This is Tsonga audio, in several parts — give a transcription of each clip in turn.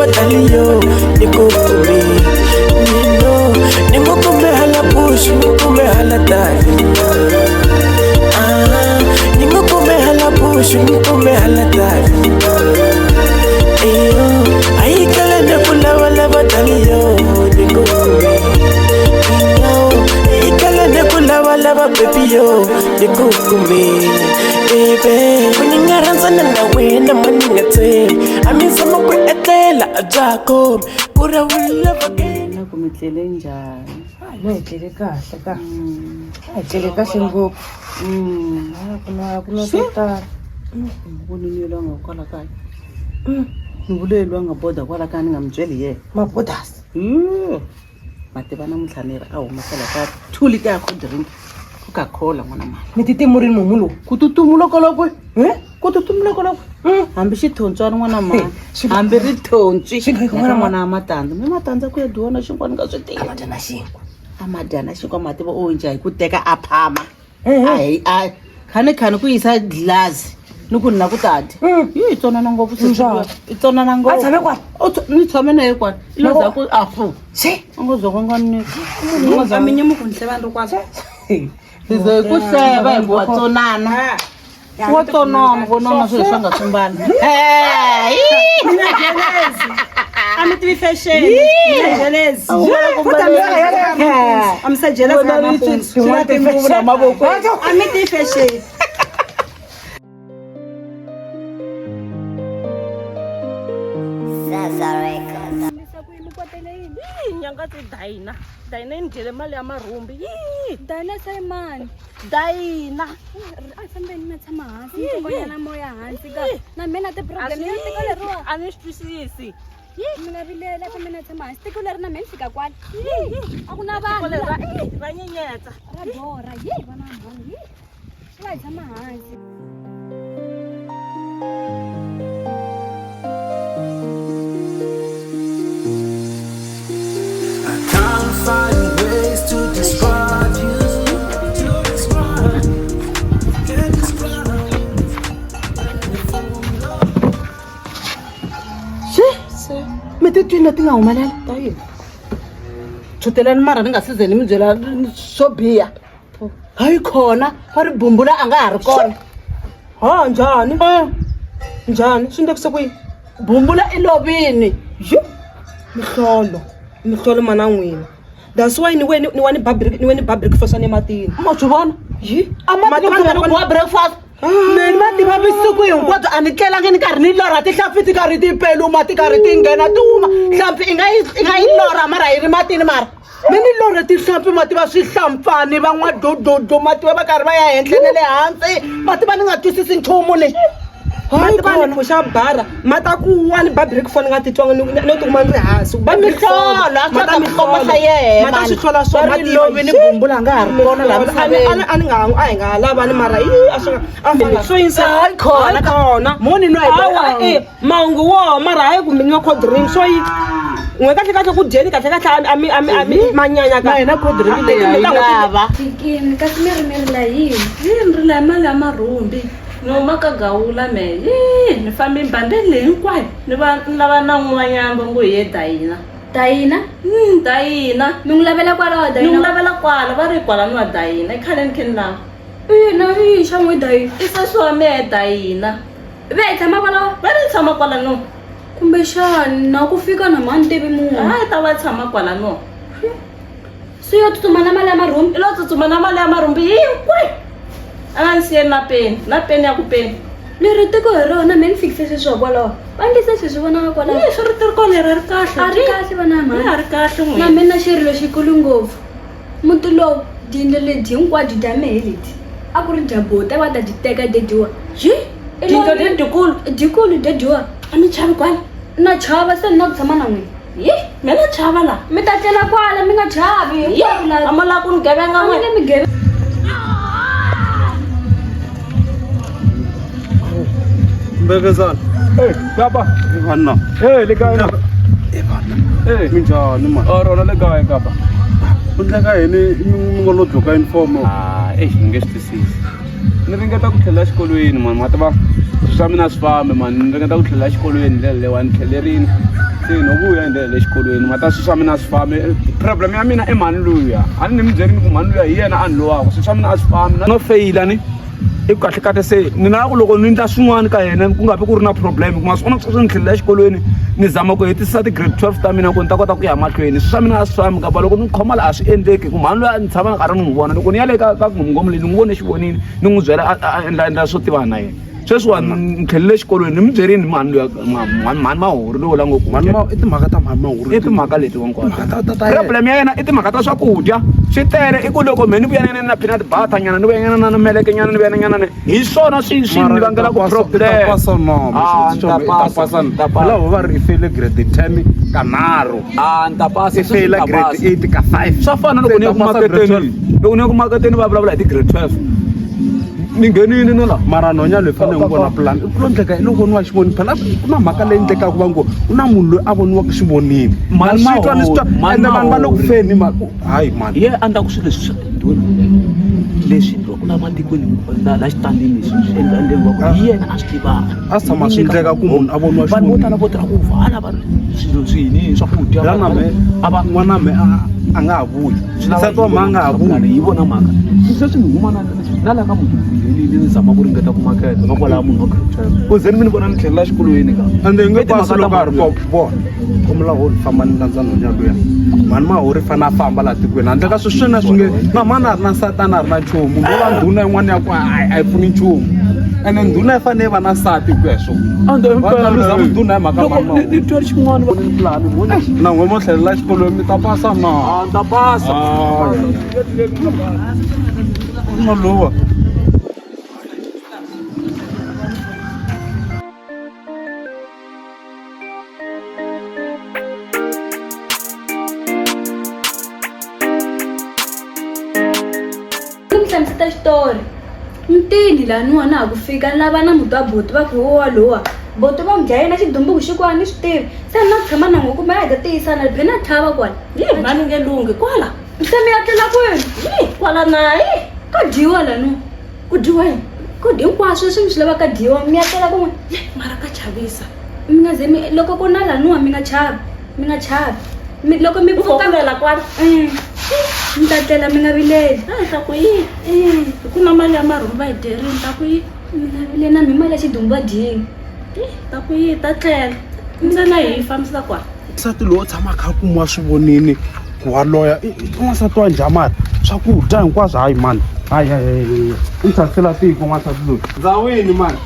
lava taliyo ni ku kumi nino ni ngo kume hala bush ni kume hala tali ah ni ngo kume hala bush ni kume hala tali iyo ayikala ne ku lava lava taliyo ni ku kumi nino ayikala ne ku lava lava baby yo ni ku kumi baby ku ni nga rhandzana na wena ma ni nga tshembi a mi zama ku etlela a bya ha komi ku ra love again Na ku mi tlele njhani? Na hi tlele kahle ka a hi tlele kahle ngopfu. A ku na ku na swo tala. Voni ni lwanga kwala kaya. Ni vule lwanga boda kwala kaya ni nga mi byeli yena. Mabodas. Ma tiva namuntlha ni ri a humesela ka 2 liter ya cold drink. Coca-Cola n'wana mali. Mi titimurini mumu lowu. Ku tutumula koloko. Eh? Ku tutumula koloko. Hambi xithontswana n'wana mali. Swi- Hambi ri thontswi. Swi nga- N'wana mwana wa matandza. Mi matandza ku ya dyiwa na xinkwa ni nga swi tivi. A ma dya na xinkwa. A ma dya na xinkwa ma tiva o njha hi ku teka a phama. A hi a khani khani ku yisa glass ni ku ni la ku ta dya. Yi hi tsonana ngopfu sesi Njhani? luya. I tsonana ngopfu. A tshame kwala? Ni tshame na ye kwala. I lo Loko- za ku a fu. Se. A ngo za ku nga ni. A mi nyemuku ni hleva ni ri kwala. Hi ze hi ku hleva hi ku wa tsonana. Wa tsonana vonana swilo leswi a nga swi mbala. A mi tivi fashion. Mina jealous. A mi se jealous ka nampundzu. A mi tivi fashion. Nyanga ti dayina dayina yi ni dyele mali ya marhumbi yi Dayina Simon. Dayina A hi fambeni mi ya tshama hansi mi kokonyana moya hansi ka na mina ti-problem ya tiko leriwa a ni swi twisisi mi nga vilela fa mina tshama hansi tiko leri na mina ni fika kwala a ku na Tiko vanhu leri la. ra nyenyetsa Ra borha yi vana mhani yi swi va hi tshama hansi. I can't find ways to describe you. To describe, can't describe. Xi mi ti twini leti nga humelela ta yini? Chutelani mara ni nga si ze ni mi byela swo biha. Hayi khona va ri bumbula a nga ha ri kona. Ha njhani? Njhani? Swi endlekise ku yini? Bumbula i lovini. Yo! Mihlolo. Mihlolo mana n'wina. That's why ni we ni wa ni ba break ni we ni ba breakfast ni matini. Ma swi vona? Yi? A ma tiva ku ni wa breakfast. Mina ni ma tiva vusiku hinkwabyo a ni tlelangi ni karhi ni lorha tihlampfi ti karhi ti peluma ti karhi ti nghena ti huma. Hlampfi i nga yi i nga yi lorha mara yi ri matini mara. Mi ni lorhe tihlampfi ma tiva swihlampfani va n'wadududu ma tiva va karhi va ya henhla na le hansi ma tiva ni nga twisisi nchumu ni. Ma tiva ni phuxa bara ma ta ku wa ni ba break phone nga titwanga ni no tikuma ni ri hansi. Ba Mihlolo a Ma ta swi mihlolo. ta yehe Ma ta swi hlola swo Va ma ri tiva. lovi ni bumbula a nga ha ri kona laha A ni misaveni. a ni nga a hi nga lavani mara yi a swi nga a fana swo yinsa. Hayi khona. Hayi khona. Moni no hi Hawa eh mahungu wo mara hayi ku mi nwa cold drink swo yi n'we kahle kahle ku dyeni kahle kahle a mi a mi a mi manyanya ka Na hina cold drink leyi ha yi lava. Fikini kasi mi ri mi rila yini? Yi ni rila hi mali ya marhumbi ni huma ka gawula me yi ni fambi mbambeni leyi hinkwayo ni va ni lava na un'wanyana va ngo hi ye dayina. Dayina? Dayina. Mi n'wi lavela kwalaho Ni Dayina? n'wi lavela kwala va ri kwala ni wa dayina i khale ni khe ni lava. Ina i xa n'wi Dayina. I sesi wa mehe Dayina. Ve hi tshama kwalaho? Va ri tshama kwala no. Kumbexani na ku fika na mhani tivi munhu. Hayi ta va tshama kwala no. Se yo tsutsuma na mali ya marhumbi? I lo tsutsuma na mali ya marhumbi hinkwayo. A nga ni siyeli na peni, na peni ya ku peni. Leri tiko hi rona me ni fikise sweswo kwalaho. Va ndlise sweswi vonaka kwalaho. Ni swi ri tiko leri a ri kahle. A ri kahle vana mhani. A ri kahle n'wina. Na mina xirilo xikulu ngopfu. Muti lowu tiyindlu leti hinkwato dya mehe leti a ku ri dya bota va ta dyi teka dya dyiwa. Yi tiyindlu leti dyikulu. Dyikulu dya dyiwa. A mi chavi kwala? Na chava se ni na ku tshama na n'wina. Yi me na chava la. Mi ta tlela kwala mi nga chavi hinkwavo la. A mo lava ku ni gevenga A mi n'wina. nge mi geve. Mbekezana. Hey, Kapa. Banna. Hey, le kae na? Eh banna. Hey. Minjhani man? Oh, rona le kae Kapa? Ku endleka yini mi nga lo dyoka uniform? Ah, eish, ni nge swi twisisi. Ni ringeta ku tlhelela xikolweni man, ma tiva swilo swa mina a swi fambi man. Ni ringeta ku tlhelela xikolweni ndlela leyiwani ni tlhelerini. Se no vuya hi ndlela le xikolweni mata swi swa mina a swi fambi. Problem ya mina i mhani luya. A ni mi byeli ni ku mhani luya hi yena a ni lowaka. Swi swa mina a swi fambi. No feyila ni. I ku kahle kahle se ni na ku loko ni endla swin'wana ka yena ku nga vi ku ri na problem ku ma swi vona ku sweswi ni tlhelela exikolweni ni zama ku hetisisa ti-grade 12 ta mina ku ni ta kota ku ya mahlweni swi swa mina a swi fambi kapa loko ni khoma laha a swi endleki ku mhani loyi a ni tshama ni karhi ni n'wi vona loko ni ya le ka ka ngomngom leyi ni n'wi vone xivonini ni n'wi byela a endla endla swo tivana na yena sweswiwani ni tlhelele exikolweni ni mi byerini mhani luya mhani mahuri lowu la ngo ku Mhani i timhaka ta mhani mahuri i timhaka leti hinkwato Timhaka ta yena. problem ya yena i timhaka ta swakudya swi tele i ku loko me ni vuya nyana na peanut butter nyana ni vuya nyana na meleke nyana ni vuya nyana ni hi swona swi swi ni vangelaka problem pasa no Ah, ni ta pasa, ni ta pasa. lavo va ri i feyile grade 10 ka nharhu Ah, ni ta pasa i feyila grade 8 ka 5 swa fana loko ni ya ku maketeni loko ni ya ku maketeni va vulavula hi ti-grade 12 ni nghenile na la mara nhonya loyi fanele n'wi vona pulani ku lo ndleka hi loko voniwa xivoni phela ku na mhaka leyi ndlekaka va ngo ku na munhu loyi a voniwaka xivonini Mhani swi twa ni swi twa Mahori, mhani ende vanhu va le ku Mahori. feni mhaka hayi mani ye a ni ta ku swilo leswi ndhuna leswi endliwaka laha matikweni la la xitandini leswi swi endla endliwaka hi yena a swi tivaka A swi tshama swi endleka ku munhu a voniwa vanhu vo xivonini. tala vo tirha ku vala va ri swilo swini swakudya Phela na me a va n'wana me a nga ha vuyi nsati wa mha a nga ha vuyi hi vona mhaka sweswi ni huma na na la ka muti ni ni zama ku ringeta ku maketa va kwalaha munhu wa grade 12 ku ze ni mi ni vona ni tlhelela xikolweni ka ende yi nge I timhaka pasi loko ta a ri mhani ko vona khomela holi famba ni landza nhonya luya mhani mahori fane a famba laha tikweni handle ka sweswi swena swi nge na mhani a ri na nsati a na ri na nchumu mo va ndhuna yin'wana ya ku a yi pfuni nchumu ene ndhuna yi fanele yi va na nsati hi ku ya hi swona Va ta luza vundhuna hi mhaka Loko mhani ni twa xin'wana va ni pulani mo ni na n'we mo tlhelela xikolweni mi ta pasa na a ni ta pasa na lowa Ni mi hlamuseta xitori mutini laniwa na ha ku fika ni lava na muti wa buti va ku wa lowa buti va n'wi dlayile na xidumbu xi kwala ni swi tivi se ni na ku tshama na n'wi kumbe a hi ta tiyisana phe na thava kwala Yi mhani nge lunghi kwala. Se mi ya tlela kwini Yi kwala na yi. Ka dyiwa laniwa Ku dyiwa yini? Ku hinkwaswo leswi mi swi lavaka dyiwa mi ya tlela kun'we Mara ka chavisa. Mi nga ze mi loko ku na laniwa mi nga chavi mi nga chavi mi loko mi pfuka lela kwala. Mi ta tlela mi nga vileli. A ta ku yi. Ku na mali ya marhumbi va yi dyerini ta ku yi. Mi nga vileli na mi mali ya xidumbu va dyini. Ta ku yi ta tlela. Ntsena hi fambisa kwala. Nsati loyi u tshama a kha a kumiwa swivonini ku wa loya i n'wansati wa njhani mara swakudya hinkwaswo hayi mani hayi hayi hayi u ni tsakisela tiko n'wansati loyi ndzawini mani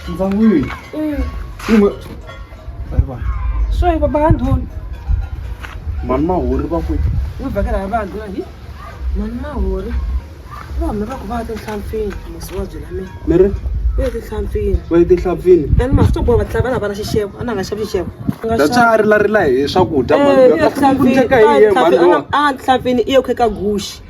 ndzawini so hi baba ndhuna mani mahori va kwihi n'wi vhakela hi va ndhuna hi mani mahori Va hume va ku va ya tinhlampfini musi wa byela mina. Mi ri? Va ya tinhlampfini. Va ya tinhlampfini? And ma swi twa va tlhela va lava na xixevo, a na nga xavi xixevo. That's why a rila rila hi swakudya mhani Eh, luya. Ka ku ndleka hi yena mhani luwa. A nhlampfini i yo kheka guxi.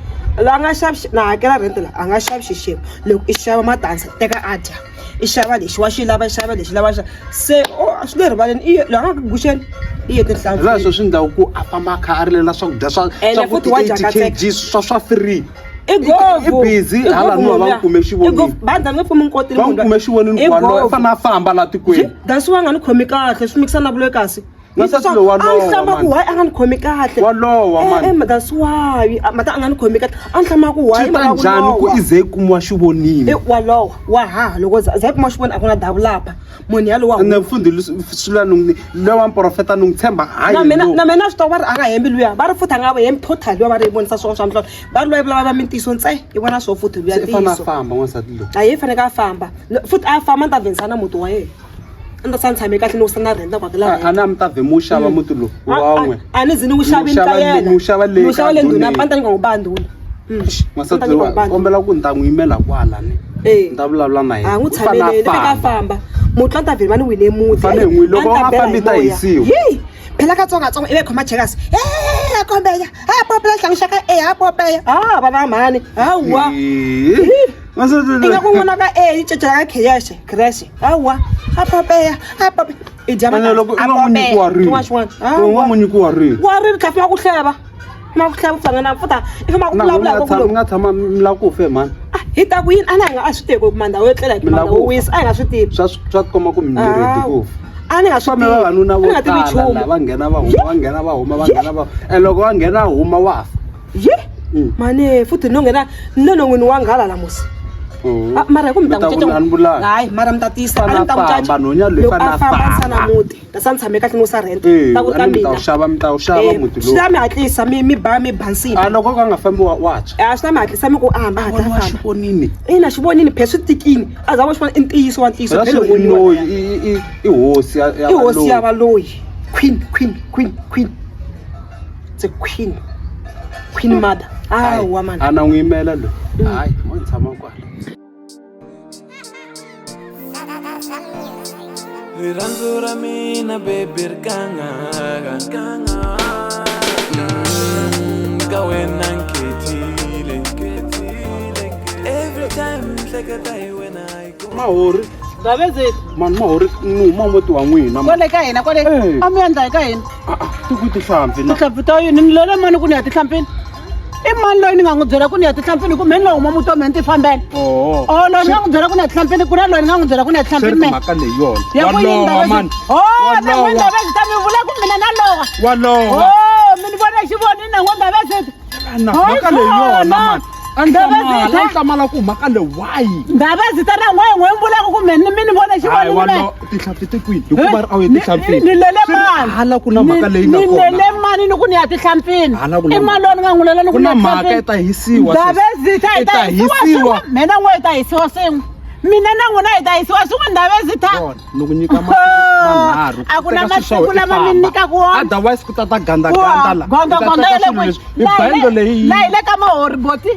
La a nga xavi na hakela rent la a nga xavi xixevo. Loko i xava matandza teka a dya. I xava lexi wa xi lava i xava lexi lava xa se o swi le rivaleni i la nga ku guxeni i ye tinhlampfini. Hi laha sweswi ndhawu ku a famba a kha a rilela swakudya swa Ene swa ku futhi wa dya 80 katseka. kg swa swa free. I govu. I busy I hala govu nuwa va munhu n'wi kume luya. I xivonini. govu. Bandza ni nge pfumi nkotini Va munhu n'wi kume luya. xivonini I ku wa loya govu. i fanele a famba laha tikweni. That's why a nga ni khomi kahle swi mikisa na vuloyi kasi. N'wansati loyi wa A ni lowa, hlamba ku man. why a nga ni khomi kahle. Wa lowa, man. Eh, eh, that's why Ah, mata a nga ni khomi kahle. A ni hlamba ku why Swi ta mhaka ku njhani ku lowa. i ze yi kumiwa xivonini? Eh, wa lowa wa haha loko za yi kuma xivoni a ku na davulapa munhu yalowa Ene mfundhi swi ni n'wi lowa muprofeta ni n'wi tshemba hayi na mina lo. na mina swi tiva va ri a nga hembi luya va ri futhi a nga hembi total luya va ri yi vonisa swona swa mihlolo va ri luya vulavula mintiyiso ntse yi vona swo futhi luya Se i fanele a ntiyiso famba n'wansati loyi. a yi faneke a famba futhi a famba ni ta vhenisa na muti wa yena a ni ta sa ni tshame kahle ni wu na rent na ku hakela A rent a ni a mi ta vhe mi wu xava muti lowu wa n'we. a ni zi ni wu xavini Ni wu ka xava le- yena ni wu xava le ni wu xava ka le ndhuna ndhuneni. a ni ta nyika ngo ba ndhuna N'wansati loyi wa kombela ku ni ta n'wi yimela kwala ni. Eh. Ni ta vulavula na yena. a n'wi U fanele a tshameleni fika a famba. famba muti a ni ta vheli va ni wine muti Fanele hi n'wi- loko A ni ta a nga bela fambi hi ta moya. hisiwa. Yey, phela katsongatsongo ive khoma chekasi e kombeya a popela xihlangu xa ka e a popeya a va va mhani hawa Eh. N'wansati loyi- ingaku n'wana ka e yi cecela ka kheyexe creche hawa a popeya a pope i dya Ene loko i nga n'wi nyiki wa rini? xin'wana xin'wana U nga n'wi nyiki wa rini? wa rini kha fima ku hleva fima ku hleva ku hlangana futa i fima ku Na n'wina vulavula mi nga tshama mi nga tshama mi lava ku fe mhani. Hi ta ku yini a na hi nga a swi tivi ku kuma ndhawu yo tlela hi kuma Mi lava ndhawu yo ku wisa a hi nga swi tivi. Swa swa tikomba ku mi ni ready ku fa. A ni nga swi Fambe tivi. vavanuna A vo ni nga tivi tala nchumu. la va nghena va huma va nghena va huma va nghena va and loko va nghena huma wa fa. Ye. Mm. Mane futhi no nghena no non'wini wa nghala la musi. Oh. Ah, mara hi ku mi ta Mi ta n'wi ku a ni vulanga. hayi mara mi ta tiyisa a ni Fana mi ta n'wi famba, caca. nhwenya loyi Loko fana a famba famba. sana muti ta sa ni tshame kahle no sa rent Eh, ta ku a ta ni mi ta mina wu xava mi ta wu xava Eh, muti swi lowu. ta mi hatlisa mi mi ba mi ba nsimu A loko ka nga fambi wa wa tshwa. a swi ta mi hatlisa mi ku a hamba hatla Vona wa famba xivonini. ina xi vonini phe swi tikini a za vo xi vona i ntiyiso wa ntiyiso Phela phela swi i voniwa noyi laya. i i i hosi ya ya i hosi ya valoyi. valoyi queen queen queen queen it's a queen queen mother awa mani A na n'wi yimela loyi. Hayi, mo ni tshama kwala. Rirhandzu ra mina baby ri kangaka ka wena nkhethile every time hleketa hi wena yi ku Mahori, Ndabezitha mani mahori ni huma muti wa n'wina. kwale ka hina kwale Eh. a mi endla hi ka hina Ah, ah, ti ku tihlampfi na. tihlampfi ta yini ni lele mani ku ni ya tihlampfini i mani loyi ni nga n'wi byela ku ni ya tihlampfini ku mheni loyi huma muti wa mehe ni ti fambela Oh. o loyi ni nga n'wi byela ku ni ya tihlampfini ku na loyi ni nga n'wi byela ku ni ya Swi ri tihlampfini mehe timhaka leyi yona. ya ku yini Walowa mani. o na n'we Walowa. Ndabezitha mi vula ku mina na lowa Walowa. o mi ni vona xivonini na n'we Ndabezitha Na Hayi mhaka leyi yona khona. mani. A ni hlamala, Ndabezitha a ni hlamala ku mhaka leyi why? Ndabezitha na n'we n'we mi vulaka ku mehe mi ni vona Hayi xivonini mehe walowa tihlampfi ti kwini? Hikuva ri a wu ye tihlampfini. Ni lele Swi ri mani hala ku na mhaka leyi nga ni kona. lele mani ni ku ni ya tihlampfini Hala ku na i mani loyi ni nga n'wi lela ni ku Ku ni na ya mhaka tihlampfini yi ta hisiwa sis. Ndabezitha yi Yi ta ta hisiwa hisiwa. swin'we mina n'we yi ta hisiwa swin'we mina na n'wina hi ta hisiwa swin'we Ndabezitha Vona, ni ku nyika masiku manharhu. A ku na Teka swilo swa masiku wena i lama mi famba. nyikaka wona. Otherwise ku ta ta gandaganda la. Gonda I ta gonda teka ya le swilo kwihi? leswi. Hi bendo leyi. La hi le ka mahori boti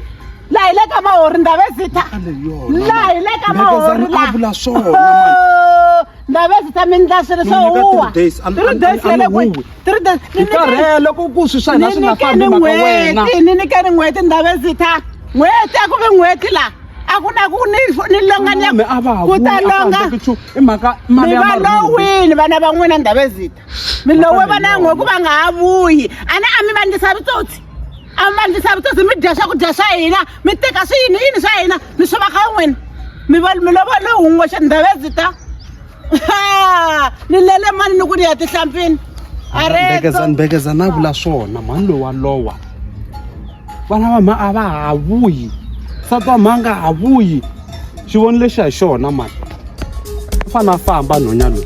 la hi le ka mahori Ndabezitha la hi le ka mahori Mbekezani la a vula swona mani. Ndabezitha mi ndla swilo Ni swo nyika huwa 3 days, three days a ya ni le kwihi huwi. 3 days Hi karhele ku swi swa hina ni swi nga fambi nyikeni mhaka wena. n'hweti ni nyikeni n'hweti Ndabezitha n'hweti a ku vi n'hweti la a ku na ku ni ni longa ni ya Me a va ha ku vuyi, ta a ka ha longa endleki nchumu. I mhaka mali mi ya va marhumbi. lowini vana va n'wina Ndabezitha mi lowe vana n'we ku va nga ha vuyi a ni a mi va ndlisa vutsotsi a mi va ndlisa vutsotsi mi dya swakudya swa hina mi teka swi yini yini swa hina mi swi va ka n'wina mi va mi lova lowu xa Ndabezitha ni lele mani ni ku ni ya tihlampfini Mbekezani Mbekezani a vula swona mhani loyi wa lowa. Vana va mha a va ha vuyi. Nsati wa mha a nga ha vuyi. Xivoni lexi a hi xona mani. U fane a famba nhwenya loyi.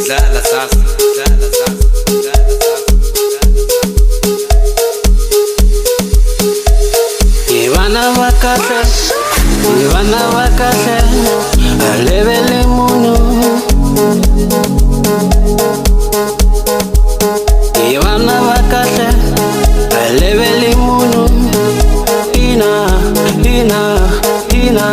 Dlala sasa dlala sasa dlala sasa Hi vana va kahle, hi vana va kahle, a levele munhu. Hi vana va kahle, a levele munhu. Ina, ina, ina.